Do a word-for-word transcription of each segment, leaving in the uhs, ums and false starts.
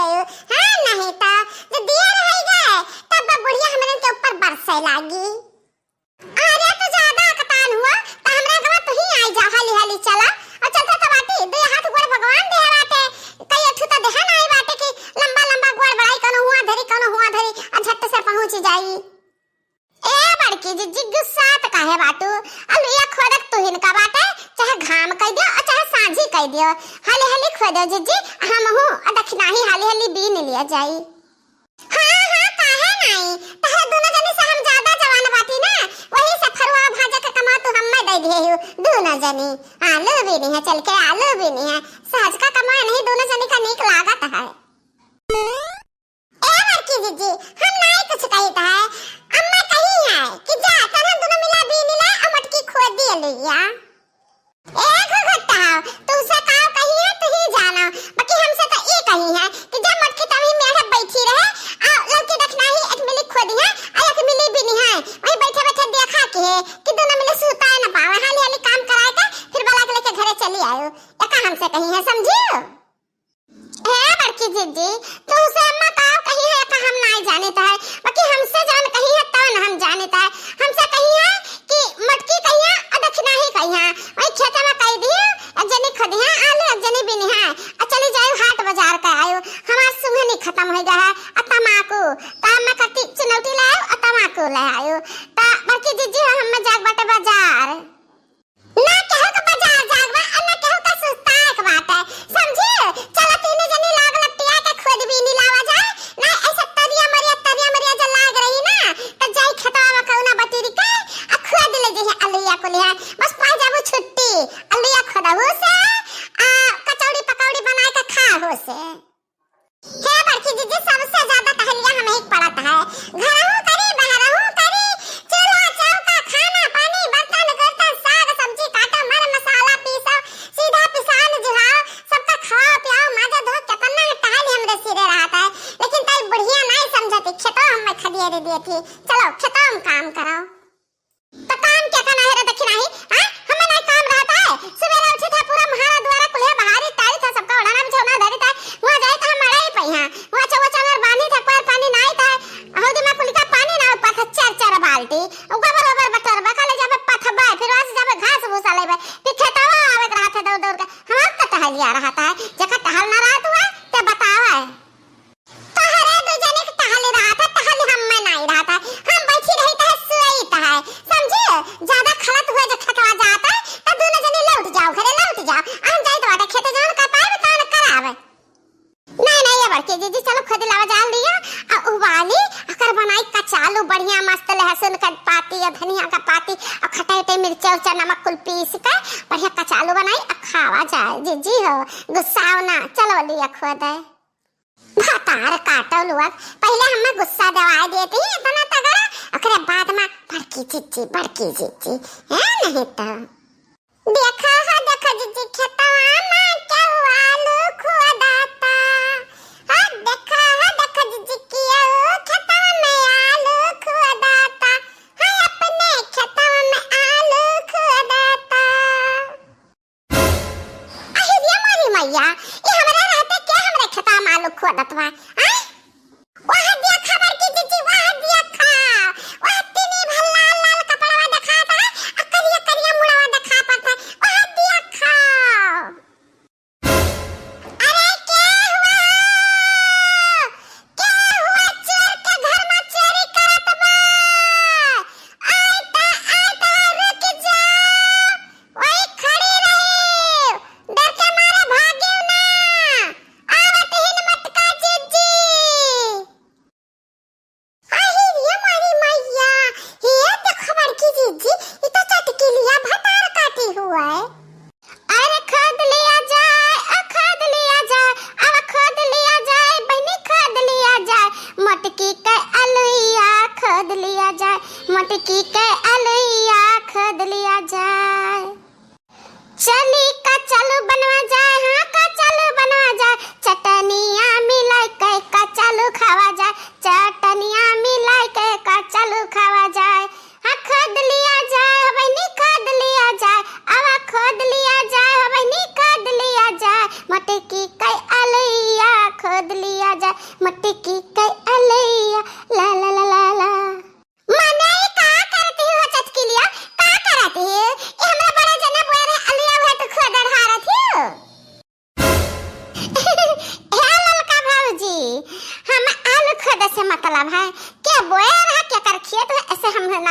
हाँ, नहीं तो जो दिया रह गए, तब बुढ़िया हमरे के ऊपर बरसे लागी। अरे, तू ज्यादा अकतान हुआ, त हमरा गवा तू ही आई जा, हाली हाली चला। और चलता तो बाटी, दे हाथ गोड़ भगवान दे बाटे, कई अथु तो देहा नहीं बाटे कि लंबा लंबा गोड़ बढ़ाई, कौनो हुआ धरी, कौनो हुआ धरी, और झट से पहुँच जाई। ए बड़की जिज्जी, गुस्सात काहे बाटू? अलुइया खोदक तुहिन का बाटे, चाहे घाम कई दियो और चाहे सांझी कई दियो। हाली हाली खोदो जिज्जी, हम हूँ, और दखिनाही हाली हाली बीन लिया जाई। हाँ, हाँ, काहे नाई? तहरा दोनों जनी से हम ज्यादा जवान बाटी ना, वही से फरुआ भाजा के कमा तू हम्मे दे दिए हो, दोनों जनी। आलू बीनी है, चल के आलू बीनी है, सहज का कमा नहीं, दोनों जनी का नीक लागत है। ए बड़की जिज्जी, हम नाई कुछ कहित है, अम्मा कही है कि जा, तहरा दोनों मिला बीनी ला, और मटकी खोद दिए लुइया। ए घुघुट्टा, तुमसे का कही है, तू ही जाना। बाकी हमसे तो ई कही है कि जब मटकी तभी मेढ़े बैठी रहे, आ लड़की देखना ही एक मिली खोदी है, आ एक मिली बीनी है। वही बैठे बैठे देखा कि है कि दोनों मिली सुताए न पावे। हाली हाली काम कराए के फिर बला के लेके घरे चली आयो। एका हमसे कही है, समझियो? हे बड़की जिज्जी, तुमसे अम्मा का कही है, एका हम नाई जानित है। बाकी हमसे जौन कही है, तौन हम जानित है। हमसे कही है कि मटकी कहिया और दखिनाही कहिया। वही खेते में कही दी, एक जनी खोदिया आलू, एक जनी बीनिया, और चली जायु हाट बाजार का आयु। हमार सुंघनी खत्म हो गया है, और तमाकू, तो मैं कत्ती चिनौटी ले आयु और तमाकू ले आयु। तो बड़की जिज्जी हो, हम में जाग बाटे बाजार। ना केहू के बाजार जाग बा, आ ना केहू के सुस्ताए के बाटे, समझी? चला तीनों जनी लाग लपटिया के खोद बीनी लावा जाए, ना ऐसे तरिया मरिया, तरिया मरिया जे लाग रही ना, त जाई खेतवा में कौना बटीरी के, आ खोद ले जइहे अलुइया कुलिया, बस पाई जाबू छुट्टी, अलुइया खोदहू से, आ कचौड़ी पकौड़ी बनाए के खाहू से। हे बड़की जिज्जी, सबसे ज्यादा टहलिया हमही के पड़त है। घरहू करी, बहरहू करी, चूल्हा, चौका, खाना, पानी, बर्तन, कुर्तन, साग, सब्जी काटा, मर, मसाला पीसो, सीधा पिसान जुहाओ, सबका खवाओ, पियाओ, माजा धो, केतना टहल हमरे सिरे रहत है। लेकिन तई बुढ़िया नाई समझती, खेतवा हमें खदिया दे दिए थी। चलो, खेतवा में काम करो। तो काम क्या करना है रे दखिनाही? हाँ? हमें नहीं काम रहता है। सुबेरे उठी था, पूरा म्हारा दुआरा कुल्हे बहारी, तारी था, सबका ओढ़ना बिछौना धरी था। वहाँ जाए तो हम मड़ाई पे यहाँ। वहाँ चौवा चांगर बांधी था, कोई पानी नहीं था। हौदी में कुलिका पानी ना ऊपर था, चार चार बाल्टी। उनका बरोबर बटोर बा, काले जाबे पथबे, फिर वहाँ से जाबे घास भूसा लेबे, फिर खेतवा आवे के रहत है दौड़ दौड़ के। हमार तो टहलिया रहत है, जेकर टहल ना रहत हुआ, ते बतावे। तोहरे दू जने के टहली रहत है, टहली हम्मे नाई रहत है। हम बैठी रही त है, सोई त है, समझी? ज्यादा खलत हुए जे खेतवा जात है, त दोनों जने लौट जाओ घरे, लौट जाओ। हम जाई त बाटे खेते, जौन कर पाए, तौन करावे। नहीं, नहीं, ये बड़की जिज्जी, चलो खुद लावा जाल दिया, आ उबाली, अकर बनाई कचालू बढ़िया मस्त लहसुन का पाती या धनिया का पाती, आ खटाई उटाई मिर्चा उर्चा नमक कुल पीस के बढ़िया कचालू बनाई, आ खावा जाए। जिज्जी हो, गुस्साओ ना, चलो लिया खुद है। भतार काटो लोग, पहिले हमें गुस्सा देवाए देती ही इतना तगड़ा, ओकरे बाद में बड़की जिज्जी, बड़की जिज्जी, है नहीं तो। देखा हो, देखा जिज्जी, खेतवा में केहू आलू खोदाता। हो, देखा हो, देखा जिज्जी, केहू खेतवा में आलू खोदाता। है अपने खेतवा में आलू खोदाता। अहिरिया मोरी मैया, ई हमरा रहते के हमरे खेतवा में आलू खोदत बा, आय? वह देखा बड़की जिज्जी, वह देखा, वह तीनी भर लाल लाल कपड़वा देखात है, आ करिया करिया मुड़वा देखात है, वह देखा। अरे के हुआ? के हुआ चोर के घर में चोरी करत बा? आय त, आय त, रुक जा। वही खड़ी रही, डर के मारे भागियो ना। आवत हिन मटका जिज्जी,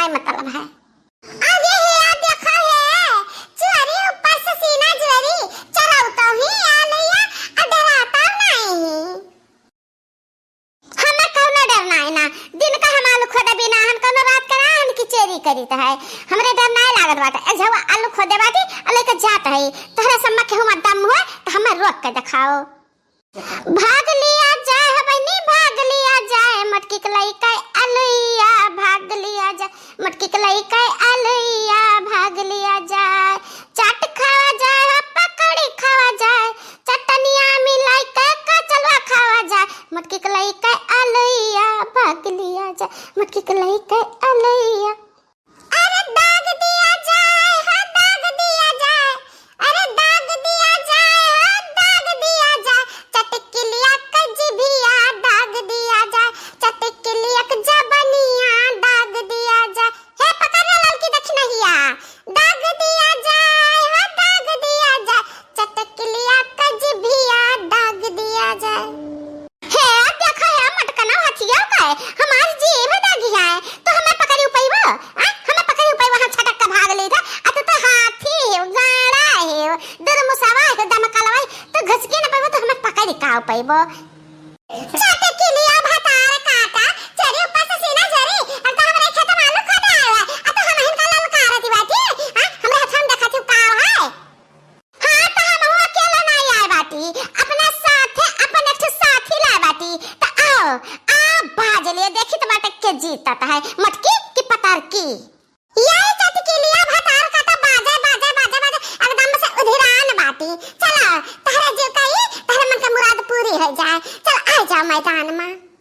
मतलब है। अरे हे, आ देखा हे, चोरी ऊपर से सीना जोरी, चोरउ तो ही आलैया, आ डराता नहीं। हमें कौनो डर नाई ना, दिन का हम आलू खोदे बिना हम कौनो रात का ना हम की चोरी करीत है, हमरे डर नाई लागत बाटे। ए झवा आलू खोदे बाटी, आ लेके जात है, तोहरे सम्मा केहू में दम हुए तो हमें रोक के दिखाओ। भाग लिया जाए हो बहिनी, भाग लिया जाए, मटकी के लइका अलुइया, भाग लिया जाए, मटकी के लइका अलुइया, भाग लिया जाए। चाट खावा जाए हो, पकौड़ी खावा जाए, चटनिया मिलाई के कचलवा खावा जाए, मटकी के लइका अलुइया, भाग लिया जाए, मटकी के लइका अलुइया। अरे दाग दिया जाए, हाँ दाग दिया जाए, अरे दाग दिया जाए, हाँ दाग दिया जाए, चटकिलिया के जिभिया दाग दिया जाए, चटकिलिया के जबनिया दाग दिया जाए। हे पकड़ रे ललकी दक्षिणहिया, दाग दिया जाए, हाँ दाग दिया जाए, चटकिलिया के जिभिया दाग दिया जाए। हे, देखा हे, मटकना हथिया का है, हमार जीभ दागी है, तो हमें पकड़ी उपइबो, आ? हमें पकड़ी उपइबो, हम छटक के भाग लेत है, आ तू तो हाथी है, गाड़ा है, दुरमुसवा है, दमकलवा है, तो घुसके न पइबो, तो हमें पकड़ी का उपइबो? चाटे के लिए भतार काटा, चोरी ऊपर से सीना जोरी, अब तो हमरे खेत में आलू खोदे आवा, आ तो हम इनका ललकारत बाटी, आ? हमरे हाथ में देखा तू का है? हाँ, तो हम हुआ अकेले ना आए बाटी, अपना साथे अपन एक ठो साथी लाए बाटी। तो आओ, आ बाज ले, देखी तो बाटे के जीतत है, मटकी की पतरकी। ये चटकिलिया भतार का तो बाजे, बाजे, बाजे, बाजे, एकदम से उधिरान बाटी। चलो, तहरे जीव का ही, तहरे मन का मुराद पूरी हो जाए। चल, आ जाओ मैदान में।